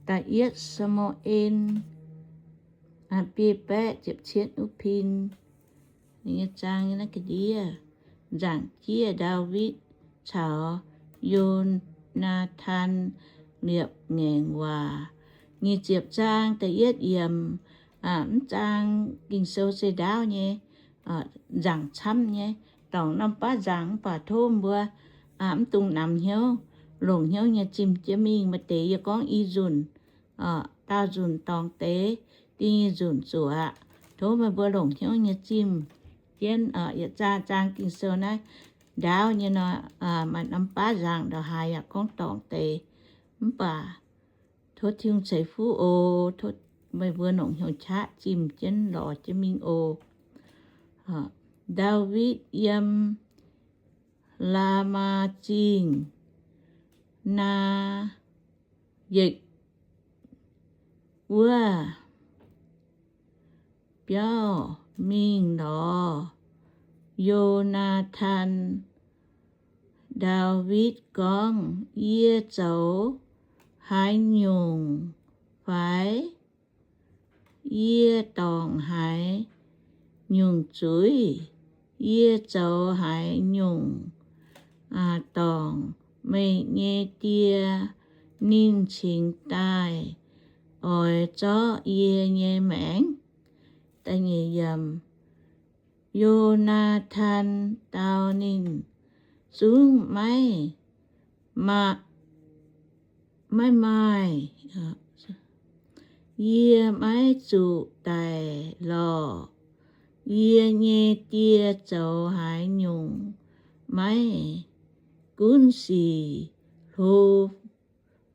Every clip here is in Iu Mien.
Da'yietv Saa^mu^en, biei baeqv ziepc cietv wuov pin, nyei zaang nyei naaiv ga'ndiev, nzaangc jiex Ndaawitv caux Yo^naa^tan liepc ngaengc waac. Nyic ziepc zaang da'yietv yiemc. Mv zaang Ging-Sou se ndaauv nyei, nzaangc camv nyei, dorngc norm baav nzaangc mv baac tov mbuo mv dungx namx hnyouv, longc hnyouv nyei zimh jienv mingh. Maaih deix yie gorngv i nzunc, daauh nzunc dorngx deix, da'nyeic nzunc zuoqc. Tov meih mbuo longc hnyouv nyei zimh jienv. Yietc zaang zaang Ging-Sou naaiv ndaauv nyei nor, maaih norm baav nzaangc ndongc haaix yaac gorngv dorngc deix. Mv baac tov Tin-Hungh ceix fuqv oc. Tov meih mbuo longc hnyouv qaqv zimh jienv lorz jienv mingh oc. Ndaawitv yiem Laamaa Zingh, Naa^yekc wuov biauv mingh lorz Yo^naa^tan. Ndaawitv gorngv, Yie zoux haaix nyungc faix? Yie dorngc haaix nyungc zuiz? Yie zoux haaix nyungc dorngc meih nyei die? Ninh cingx daaih oix zorqv yie nyei maengc. Yo^naa^tan dau ninh, Zungv maiv maaih. Yie maiv zuqc daic lorqc. Yie nyei die zoux haaix nyungc maiv gunv sic hlo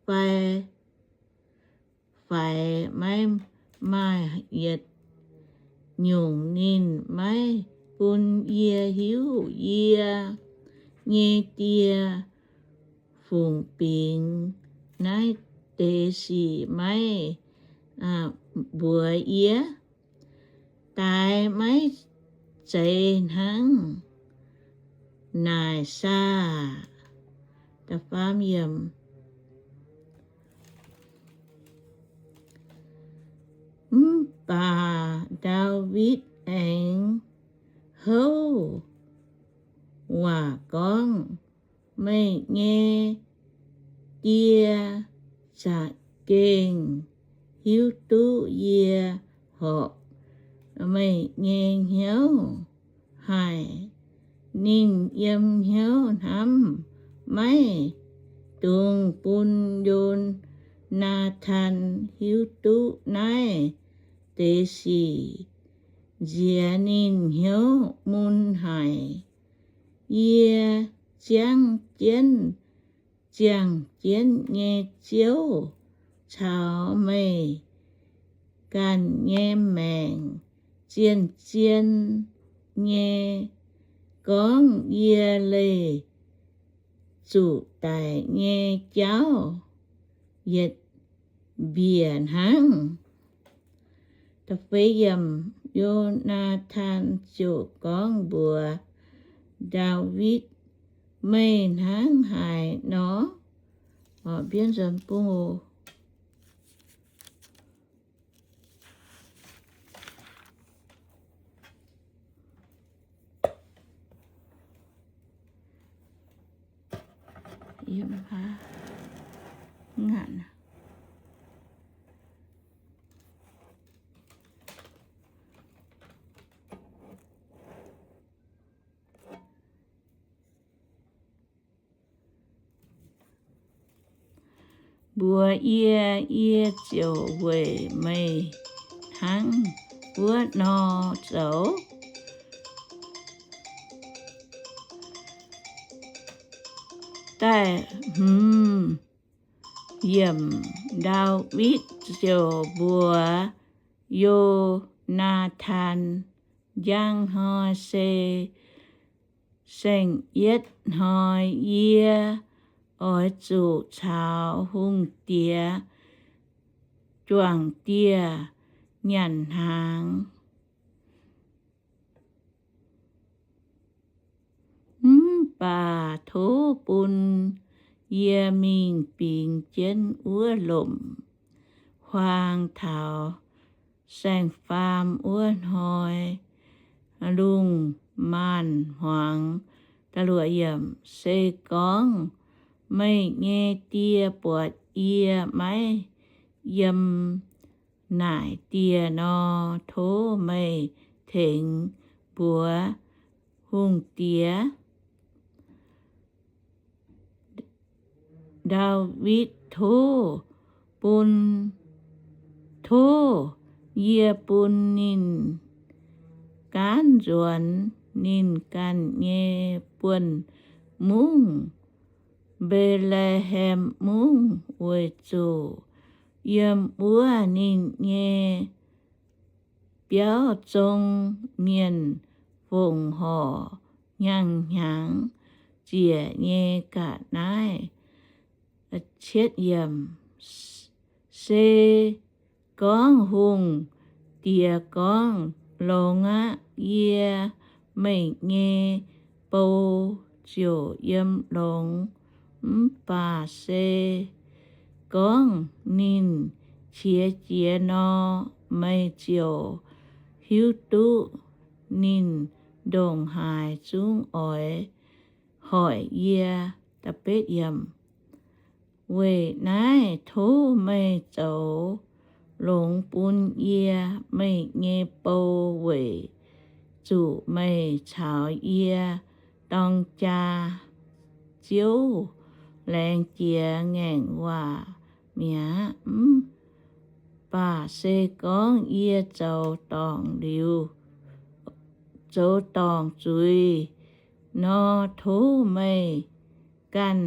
fai faix, maiv maaih yietc nyungc ninh maiv bun yie hiuv. Yie nyei die fungc bingx naaiv deix sic maiv mbuox yie. Daix maiv zeiz hnangv naaic saah? Mv baac Ndaawitv aengx houv waac gorngv, Meih nyei die za'gengh hiuv duqv yie horpc meih nyei hnyouv haic. Ninh yiem hnyouv hnamv, maiv dungx bun Yo^naa^tan hiuv duqv naaiv deix sic, nziex ninh hnyouv mun haic. Yie ziangv jienv, ziangh jienv nyei Ziouv caux meih ganh nyei maengc zien-zien nyei gorngv, yie leih zuqc daic nyei jauv yietc mbiec hnangv. Yo^naa^tan ziouc gorngv mbuox Ndaawitv, Meih hnangv haaix nor? Mbuox yie, yie ziouc weic meih hnangv wuov nor zoux. Da'hmz yiemc. Ndaawitv ziouc mbuox Yo^naa^tan, Njang hnoi se saeng-yietv hnoi. Yie oix zuqc caux hungh diex juangc dieh nyanc hnaangx. Mv baac tov bun yie mingh bingx jienv wuov lomc. huaang taux saeng-faam wuov hnoi, lungh maanz-hmuangx. Se gorngv meih nyei die buatc yie maiv yiem naaic dieh nor, tov meih tengx mbuox hungh diex Ndaawitv, tov bun, tov yie bun ninh gaanv nzuonx ninh ganh nyei buonv-mungv, Mbe^le^hem Mungv, weic zuqc yiem wuov ninh nyei biauv zong mienh fongc horc hnyangx-hnyangx ziec nyei ga'naaiv. Se gorngv hungh diex gorngv, Longx aqv. Yie, meih nyei bou, ziouc yiem longx. Mv baac se gorngv ninh qiex jiez nor, meih ziouc hiuv duqv ninh ndongc haaix zungv oix hoic yie. Weic naaiv tov meih zoux longx bun yie, meih nyei bou, weic zuqc meih caux yie dorng jaa ziouv laengz jiex ngaengc waac mi'aqv. Mv baac se gorngv yie zoux dorngc liuz, zoux dorngc zuiz nor, tov meih ganh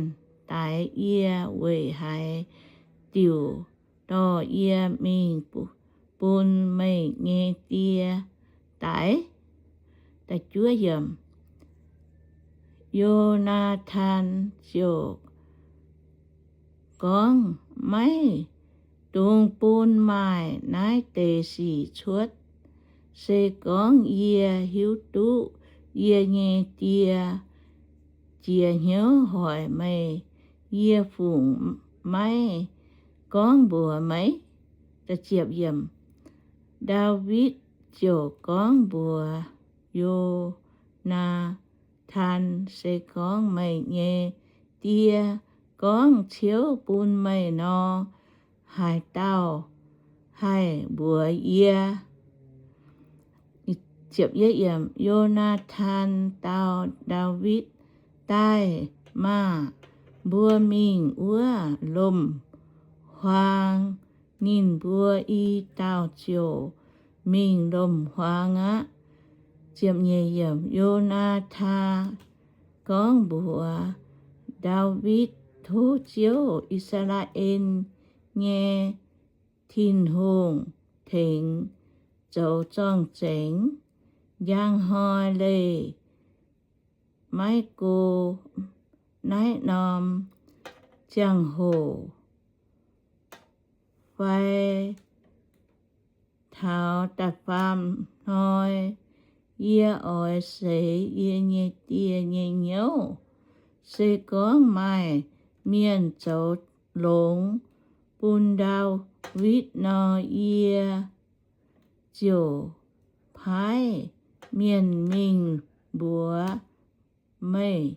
daix yie weic haaix diuc dorh yie mingh bun meih nyei die daix. Yonathan ziouc gorngv, Maiv dungx bun maaih naaiv deix sic cuotv. Se gorngv yie hiuv duqv yie nyei die jiex hnyouv hoic meih, yie fungc maiv gorngv mbuox meih. Ndaawitv ziouc gorngv mbuox Yonathan, Se gorngv meih nyei die gorngv ciouv bun meih nor, haaix dauh haih mbuox yie? Yonathan dau Ndaawitv, Daaih maah! Mbuo mingh wuov lomc-huaang. Ninh mbuo i dauh ziouc mingh lomc-huaang aqv. Yonathan gorngv mbuox Ndaawitv, Tov Ziouv, I^saa^laa^en nyei Tin-Hungh, tengx zoux zorng-zengx. Njang hnoi leih maiv go naaiv norm ziangh hoc fai taux da'faam hnoi, yie oix seix yie nyei die nyei hnyouv. Se gorngv maaih mienh zoux longx bun Ndaawitv nor, yie ziouc paaiv mienh mingh mbuox meih.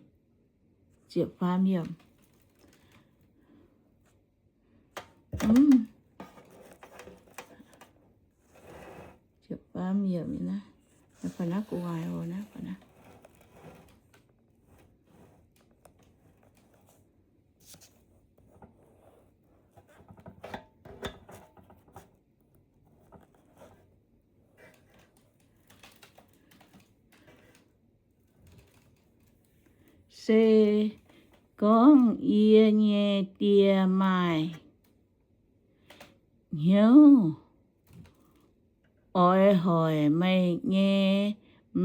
Se gorngv yie nyei die maaih hnyouv oix hoic meih nyei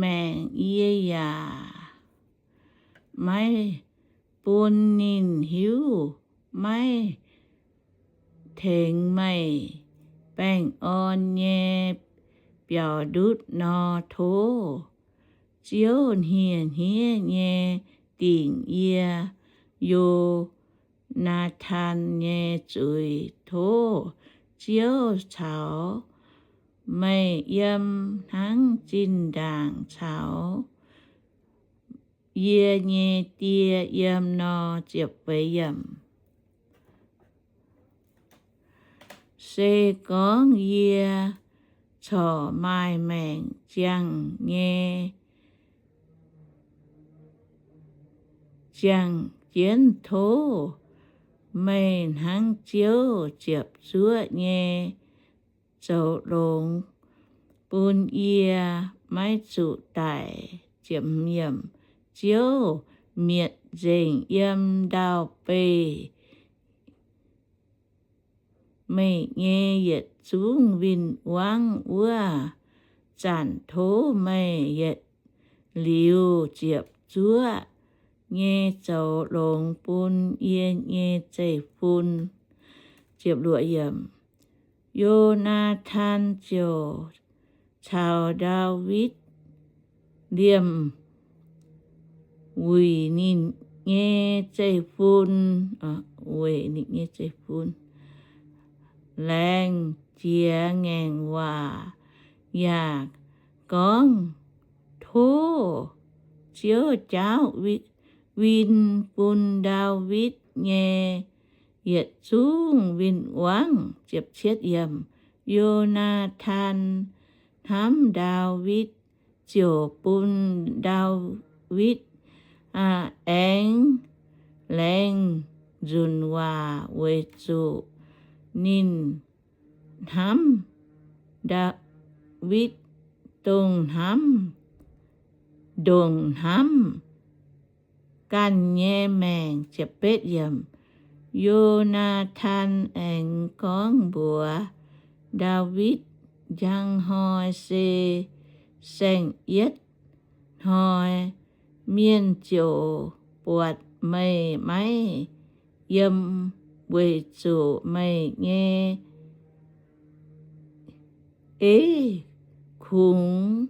maengc, yie yaac maiv bun ninh hiuv, maiv tengx meih baengh orn nyei biaux ndutv nor, tov Ziouv hniev-hniev nyei dingc yie, Yo^naa^tan, nyei zuiz. Tov Ziouv caux meih yiem hnangv zinh ndaangc caux yie nyei die yiem nor. Se gorngv yie corc maaih maengc ziangh nyei, ziangh jienv tov meih hnangv Ziouv ziepc zuoqv nyei zoux longx bun yie maiv zuqc daic. Ziouv mietc nzengc yiem ndau-beih meih nyei yietc zungv win-wangv wuov zanc tov meih yietc liuz ziepc zuoqv nyei zoux longx bun yie nyei zeiv-fun. Yo^naa^tan ziouc caux Ndaawitv liemh wuic ninh nyei zeiv-fun, weic ninh nyei zeiv-fun laengz jiex ngaengc waac yaac gorngv, Tov Ziouv jaauv win bun Ndaawitv nyei yietc zungv win-wangv. Yo^naa^tan hnamv Ndaawitv ziouc bun Ndaawitv aengx laengz nzunc waac weic zuqc ninh hnamv Ndaawitv dongh hnamv, ndongc hnamv ganh nyei maengc. Yo^naa^tan aengx gorngv mbuox Ndaawitv, Njang hnoi se saeng-yietv hnoi. Mienh ziouc buatc meih maiv yiem weic zuqc meih nyei eiv kungx.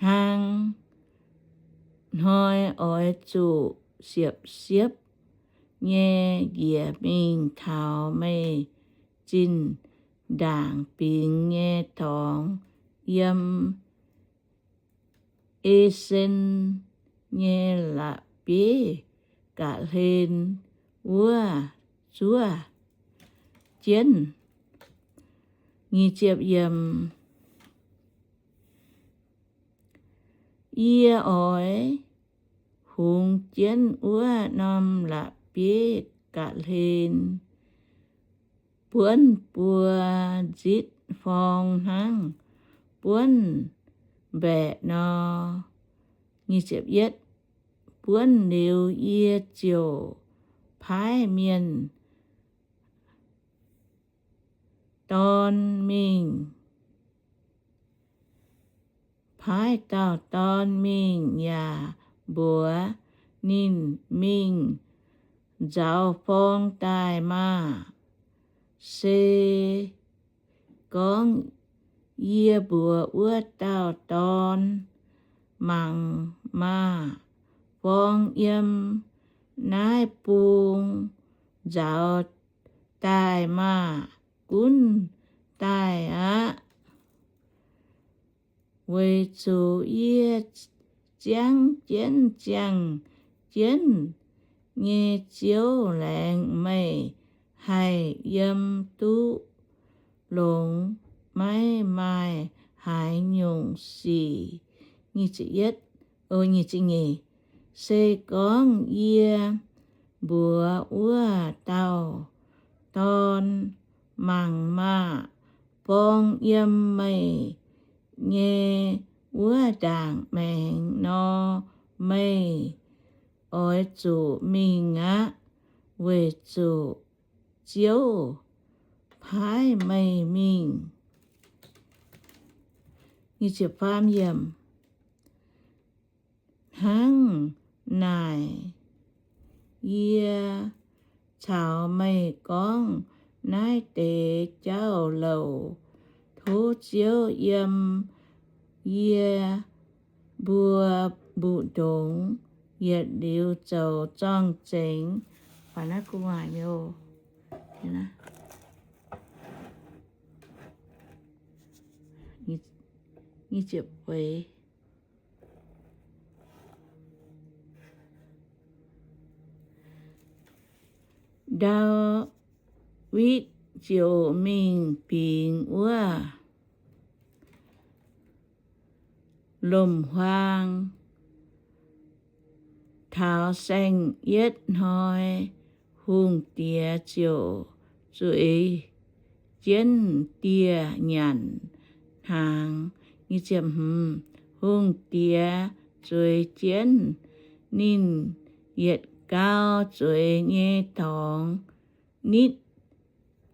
Hnangv hnoi oix zuqc siepv-siepv nyei njiec mingh taux meih zinh ndaangc bingx nyei dorngx, yiem E^sen nyei la'bieiv ga'hlen wuov zuov jienv. Yie oix hungx jienv wuov norm la'bieiv ga'hlen buonv buo nzitv forng hnangv buonv mbaeqc nor. Buonv liuz yie ziouc paaiv mienh dorn mingh, paaiv dauh dorn mingh yaac mbuox ninh mingh nzauz forng daaih maah! Se gorngv yie mbuox wuov dauh dorn, Mangc maah! Forng yiem naaiv bung nzauz daaih maah! Gunv daaih aqv. Weic zuqc yie ziangv jienv ziangh jienv nyei Ziouv laengz meih haih yiem duqv longx, maiv maaih haaix nyungc sic. Se gorngv yie mbuox wuov dauh dorn, Mangc maah! Forng yiem meih nyei wuov ndaangc maengx nor, meih oix zuqc mingh aqv, weic zuqc Ziouv paaiv meih mingh. Hnangv naaic, yie caux meih gorngv naaiv deix jauv-louc. Tov Ziouv yiem yie mbuo mbu'ndongx, yietc liuz zoux zorng-zengx. Ndaawitv ziouc mingh bingx wuov lomc-huaang taux saeng-yietv hnoi. Hungh diex ziouc zueiz jienv dieh nyanc hnaangx. Hungh diex zueiz jienv ninh yietc gau zueiz nyei dorngx nitv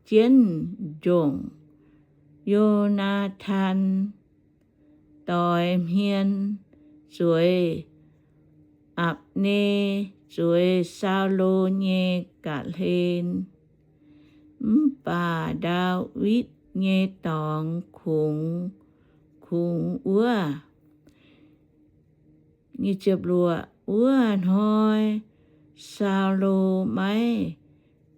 jienv njongc Yo^naa^tan doix hmien zueiz Apc^ne, zueiz Saulo nyei ga'hlen. Mv baac Ndaawitv nyei dorngx kungx, kungx wuov. Wuov hnoi Saulo maiv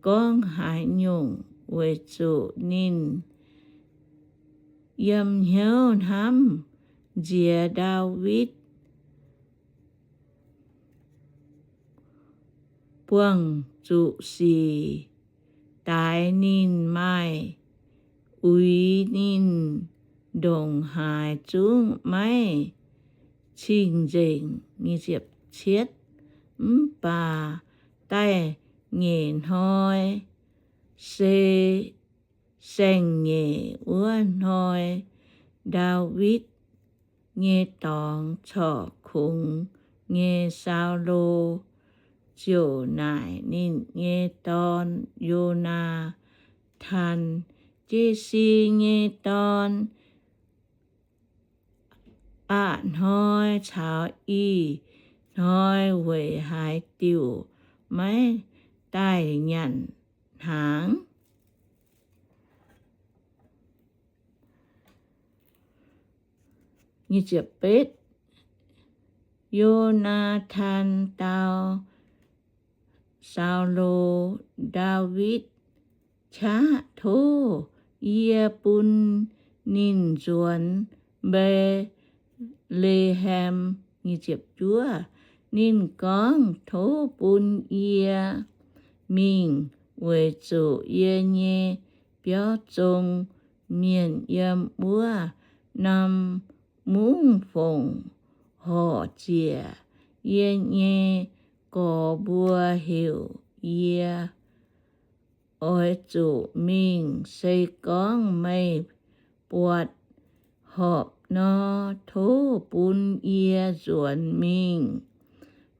gorngv haaix nyungc weic zuqc ninh yiem hnyouv hnamv nziex Ndaawitv buangh zuqc sic daix ninh, maaih uix ninh ndongc haaix zungv maiv cing-nzengc. Mv baac da'nyeic hnoi, se saeng-nyeic wuov hnoi, Ndaawitv nyei dorngx corc kungx nyei Saulo ziouc naaic ninh nyei dorn, Yo^naa^tan, Jesi nyei dorn, a'hnoi caux ih hnoi weic haaix diuc maiv daaih nyanc hnaangx? Yo^naa^tan dau Saulo, Ndaawitv qaqv tov yie bun ninh nzuonx Mbe^le^ham. Ninh gorngv, Tov bun yie mingh, weic zuqc yie nyei biauv zong mienh yiem wuov norm mungv-fongc horc ziec yie nyei gorx mbuo heuc yie. Oix zuqc mingh. Se gorngv meih buatc horpc nor, tov bun yie nzuonx mingh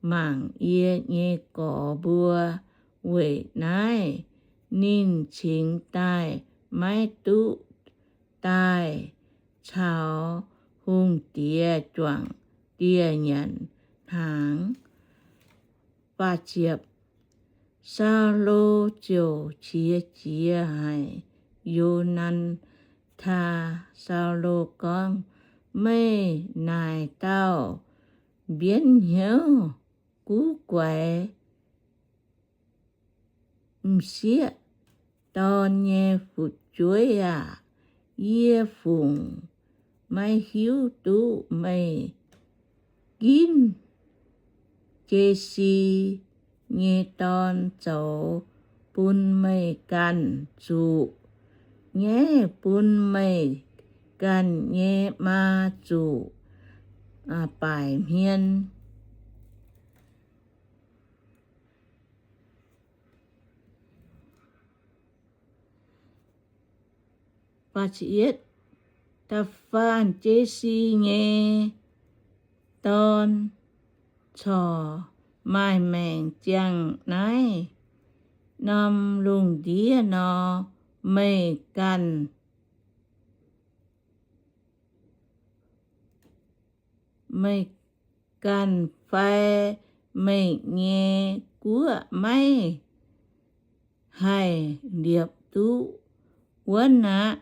mangc yie nyei gorx mbuo. Weic naaiv ninh cingx daaih maiv duqv daaih caux hungh diex juangc dieh nyanc hnaangx. Saulo ziouc qiex jiez haic Yo^naa^tan. Saulo gorngv, Meih naaic dauh mbienv hnyouv guv guaix m'sieqv dorn nyei fu'jueiv aah! Yie fungc maiv hiuv duqv meih ginv Jesi nyei dorn zoux bun meih ganh zuqc. Nyaiv bun meih ganh nyei maa zuqc baaic hmien. Da'faanh Jesi nyei dorn corc maaih maengc ziangh naaiv norm lungh ndiev nor, meih ganh, meih ganh fai meih nyei guoqv maiv haih liepc duqv wuonv aqv.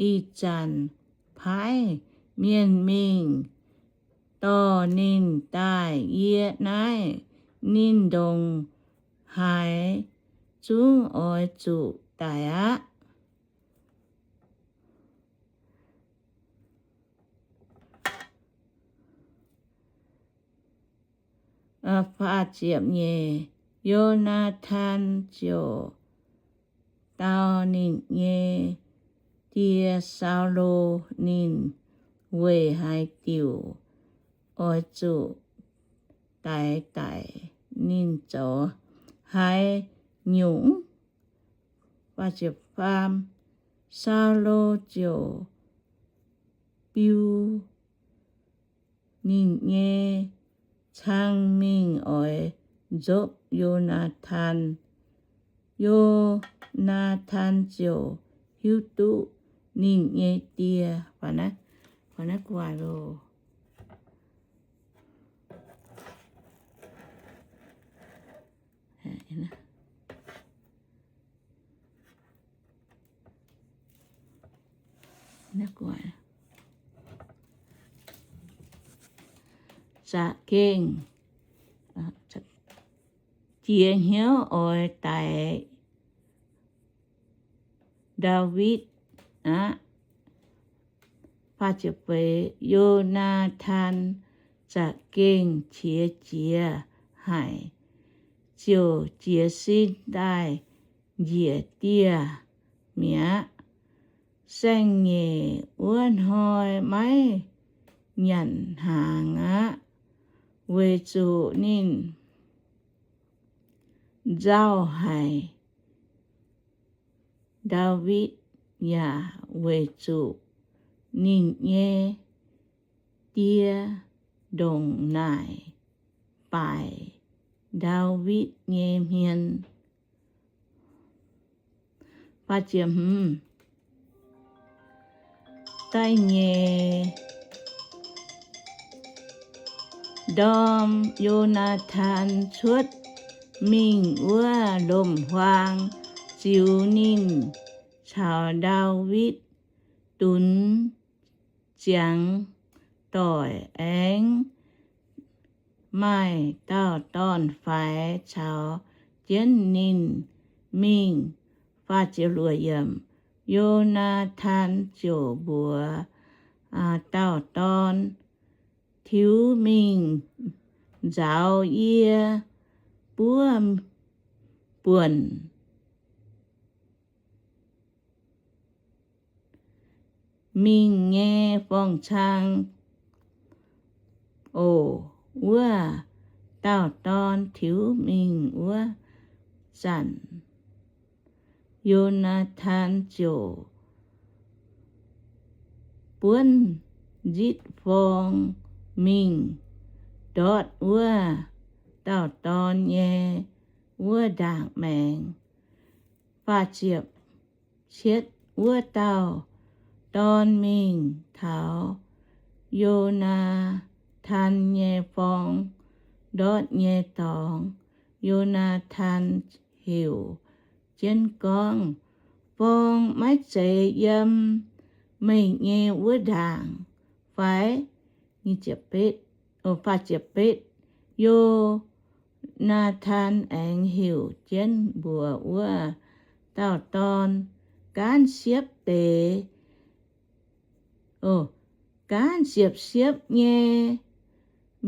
Ih zanc paaiv mienh mingh dorh ninh daaih yie naaiv, ninh ndongc haaix zungv oix zuqc daic aqv. Faah ziepc nyeic, Yo^naa^tan ziouc dau ninh nyei die, Saulo, ninh weic haaix diuc oix zuqc daix daic, ninh zoux haaix nyungc? Faam, Saulo ziouc biu ninh nyei cang mingh oix nzopv Yo^naa^tan. Yo^naa^tan ziouc hiuv duqv ninh nyei die. Za'gengh jiex hnyouv oix daix Ndaawitv aqv. Yo^naa^tan za'gengh qiex jiez haic, ziouc jiez sin daaih njiec dieh mi'aqv. Saeng-nyeic wuov hnoi maiv nyanc hnaangx aqv, weic zuqc ninh nzauh haic. Ndaawitv yaac weic zuqc ninh nyei die ndongc naaic baaic Ndaawitv nyei hmien. Da'nyeic ndorm Yo^naa^tan cuotv mingh wuov lomc-huaang ziux ninh caux Ndaawitv dunx ziangx doic, aengx maaih dauh dorn-faix caux jienv ninh mingh. Yo^naa^tan ziouc mbuox dauh dorn, Tiux mingh nzaaux yie buov buonc mingh nyei forng-cang oc. Wuov dauh dorn tiux mingh wuov zanc, Yo^naa^tan ziouc buonv nzitv forng mingh ndortv wuov dauh dorn nyei wuov ndaangc maengx. Cietv wuov dauh dorn mingh taux Yo^naa^tan nyei forng ndortv nyei dorngx. Yo^naa^tan heuc jienv gorngv, Forng maiv zeiz yiem meih nyei wuov ndaangc fai? Yo^naa^tan aengx heuc jienv mbuox wuov dauh dorn, Gaanv siepv deix, gaanv siepv-siepv nyei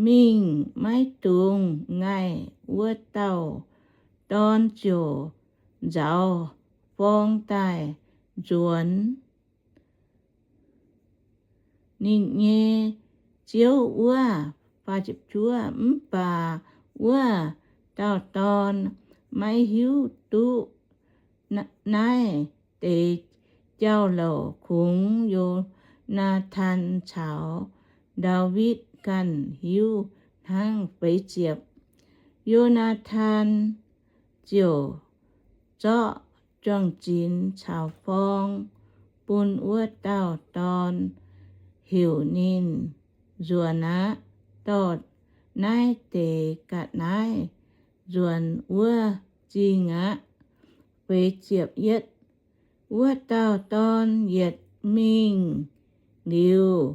mingh maiv dungx ngaih. Wuov dauh dorn ziouc nzaaux forng daaih nzuonx ninh nyei ziouv wuov. Mv baac wuov dauh dorn maiv hiuv duqv naaiv deix jauv-louc. Kungx Yo^naa^tan caux Ndaawitv ganh hiuv hnangv. Feix ziepc, Yo^naa^tan ziouc zorqv juang-zinx caux forng bun wuov dauh dorn, heuc ninh nzuonx aqv. Dorh naaiv deix ga'naaiv nzuonx wuov zingh aqv. Feix ziepc yietv, wuov dauh dorn yietc mingh liuz,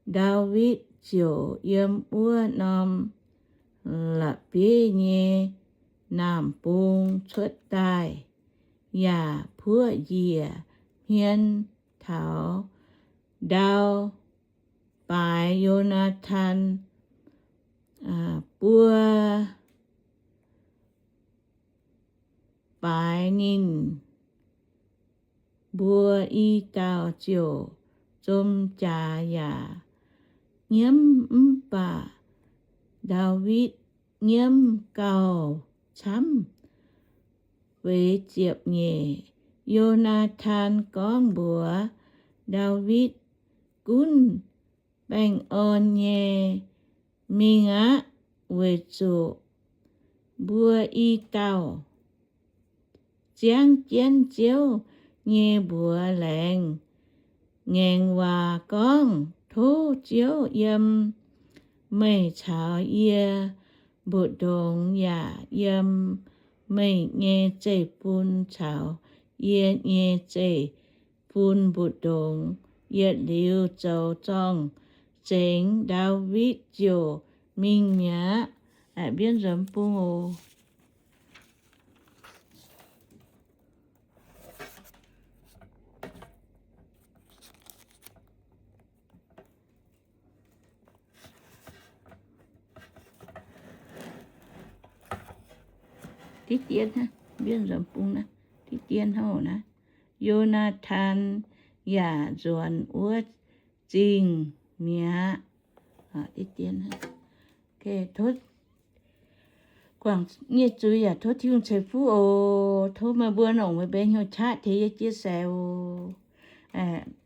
Ndaawitv ziouc yiem wuov norm la'bieiv nyei naamh bung cuotv daaih, yaac puoqv njiec hmien taux ndau baaix Yo^naa^tan buo baaix ninh mbuo i dauh ziouc zom jaax yaac nyiemv, mv baac Ndaawitv nyiemv gauh camv. Feix ziepc nyeic, Yo^naa^tan gorngv mbuox Ndaawitv, Gunv baengh orn nyei mingh aqv, weic zuqc mbuo i dauh ziangv jienv Ziouv nyei mbuox laengz ngaengc waac gorngv, Tov Ziouv yiem meih caux yie mbu'ndongx yaac yiem meih nyei zeiv-fun caux yie nyei zeiv-fun mbu'ndongx. Yietc liuz zoux zorng-zengx, Ndaawitv ziouc mingh mi'aqv. Aa, mbienv nzuonx bung oc. Diqv dien, mbienv nzuonx bung naaiv, diqv dien hnangv naaiv, Yo^naa^tan yaac nzuonx wuov zingh mi'aqv. Guangc nyei zuiz yaac tov Tin-Hungh ceix fuqv oc. Tov meih mbuo longc meih mbuo nyei hnyouv qaqv tengx yie chia sẻ oc.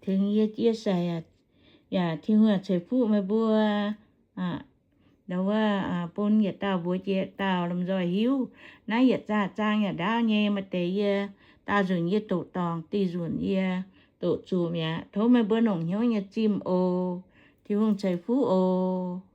Tengx yie chia sẻ yaac Tin-Hungh ceix fuqv meih mbuo. Ndau wuov bun yietc dauh mbuox jiex yietc dauh lomh nzoih hiuv. Naaiv yietc zaah zaang yaac ndaauv nyei. Maaih deix yie daauh nzunc yie doqc dorngc, dih nzunc yie doqc zuqc mi'aqv. Tov meih mbuo longc hnyouv nyei zimh oc. Tin-Hungh ceix fuqv oc.